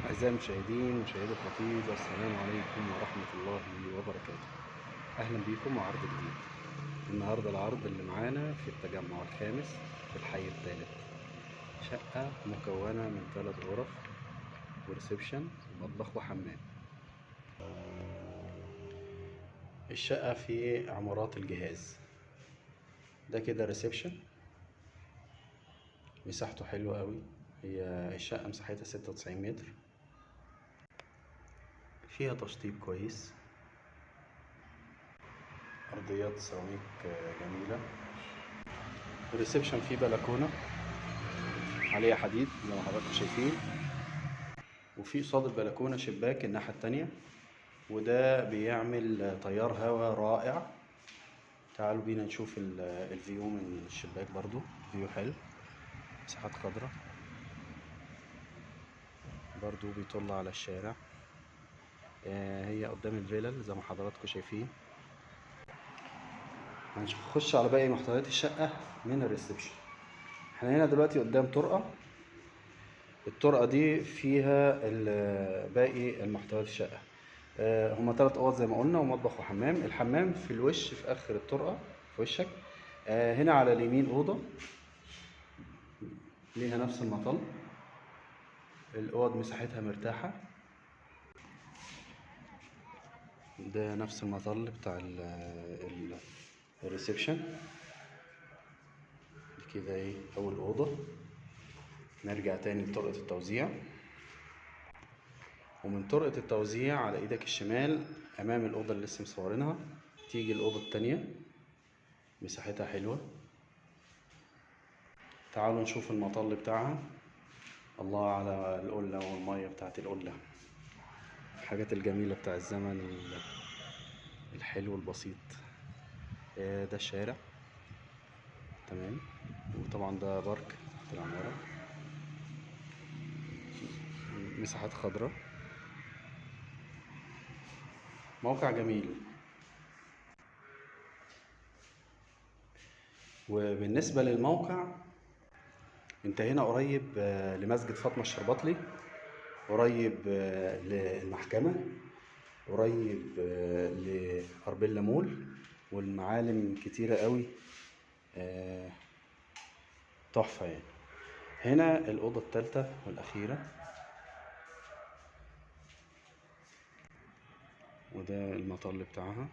أعزائي المشاهدين، مشاهدي الخطيب، السلام عليكم ورحمة الله وبركاته. أهلا بيكم وعرض جديد. النهاردة العرض اللي معانا في التجمع الخامس في الحي الثالث، شقة مكونة من 3 غرف وريسبشن ومطبخ وحمام. الشقة في عمارات الجهاز. ده كده ريسبشن، مساحته حلوة قوي. هي الشقة مساحتها 96 متر، فيها تشطيب كويس، أرضيات سيراميك جميلة. ال reception فيه بلكونة عليها حديد زي ما حضراتكم شايفين، وفي قصاد البلكونة شباك الناحية التانية، وده بيعمل تيار هواء رائع. تعالوا بينا نشوف ال view من الشباك، برضو view حلو، مساحات خضراء، برضو بيطل على الشارع. هي قدام الفيلل زي ما حضراتكم شايفين. هنخش على باقي محتويات الشقة من ال reception. احنا هنا دلوقتي قدام طرقة، الطرقة دي فيها باقي المحتويات الشقة. هما 3 اوض زي ما قلنا، ومطبخ وحمام. الحمام في الوش في اخر الطرقة في وشك. هنا على اليمين اوضة ليها نفس المطل، الاوض مساحتها مرتاحة. ده نفس المطل بتاع ال reception. دي كده ايه اول اوضة. نرجع تاني لطرقة التوزيع، ومن طرقة التوزيع على ايدك الشمال امام الاوضة اللي لسه مصورينها تيجي الاوضة التانية، مساحتها حلوة. تعالوا نشوف المطل بتاعها. الله على القلة والمية بتاعت القلة، الحاجات الجميلة بتاع الزمن الحلو البسيط. ده الشارع، تمام. وطبعا ده بارك تحت العمارة، مساحات خضراء، موقع جميل. وبالنسبة للموقع، انت هنا قريب لمسجد فاطمة الشربتلي، قريب للمحكمة، قريب لأربيلا مول، والمعالم كتيرة قوي، تحفة يعني. هنا الأوضة الثالثة والأخيرة، وده المطل بتاعها.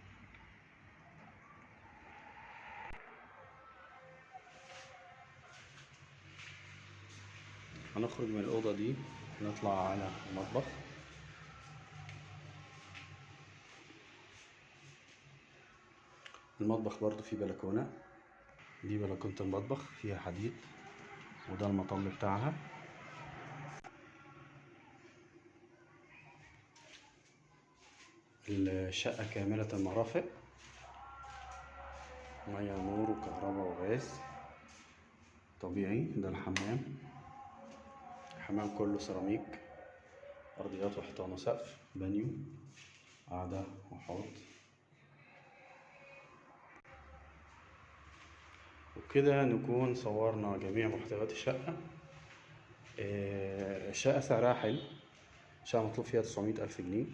هنخرج من الأوضة دي نطلع على المطبخ. المطبخ برضو فيه بلكونة، دي بلكونة المطبخ فيها حديد، وده المطل بتاعها. الشقة كاملة المرافق، مية ونور وكهرباء وغاز طبيعي. ده الحمام، الحمام كله سيراميك، أرضيات وحيطان وسقف، بانيو، قعدة وحوض. وبكده نكون صورنا جميع محتويات الشقة. الشقة سعرها حلو، شقة مطلوب فيها 900,000 جنيه.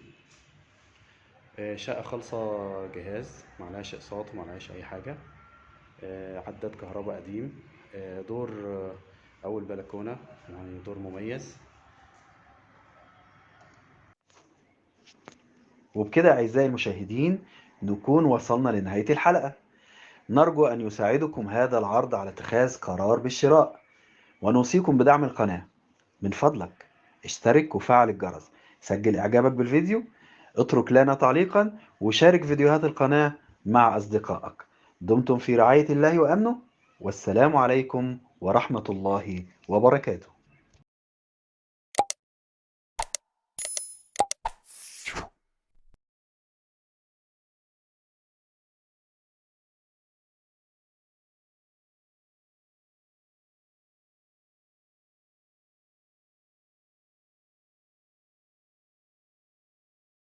شقة خالصة جهاز، معلهاش اقساط ومعلهاش أي حاجة. عداد كهرباء قديم، دور أول بلكونة، يعني دور مميز. وبكده أعزائي المشاهدين نكون وصلنا لنهاية الحلقة. نرجو أن يساعدكم هذا العرض على اتخاذ قرار بالشراء، ونوصيكم بدعم القناة. من فضلك اشترك وفعل الجرس، سجل إعجابك بالفيديو، اترك لنا تعليقا، وشارك فيديوهات القناة مع أصدقائك. دمتم في رعاية الله وأمنه، والسلام عليكم ورحمة الله وبركاته.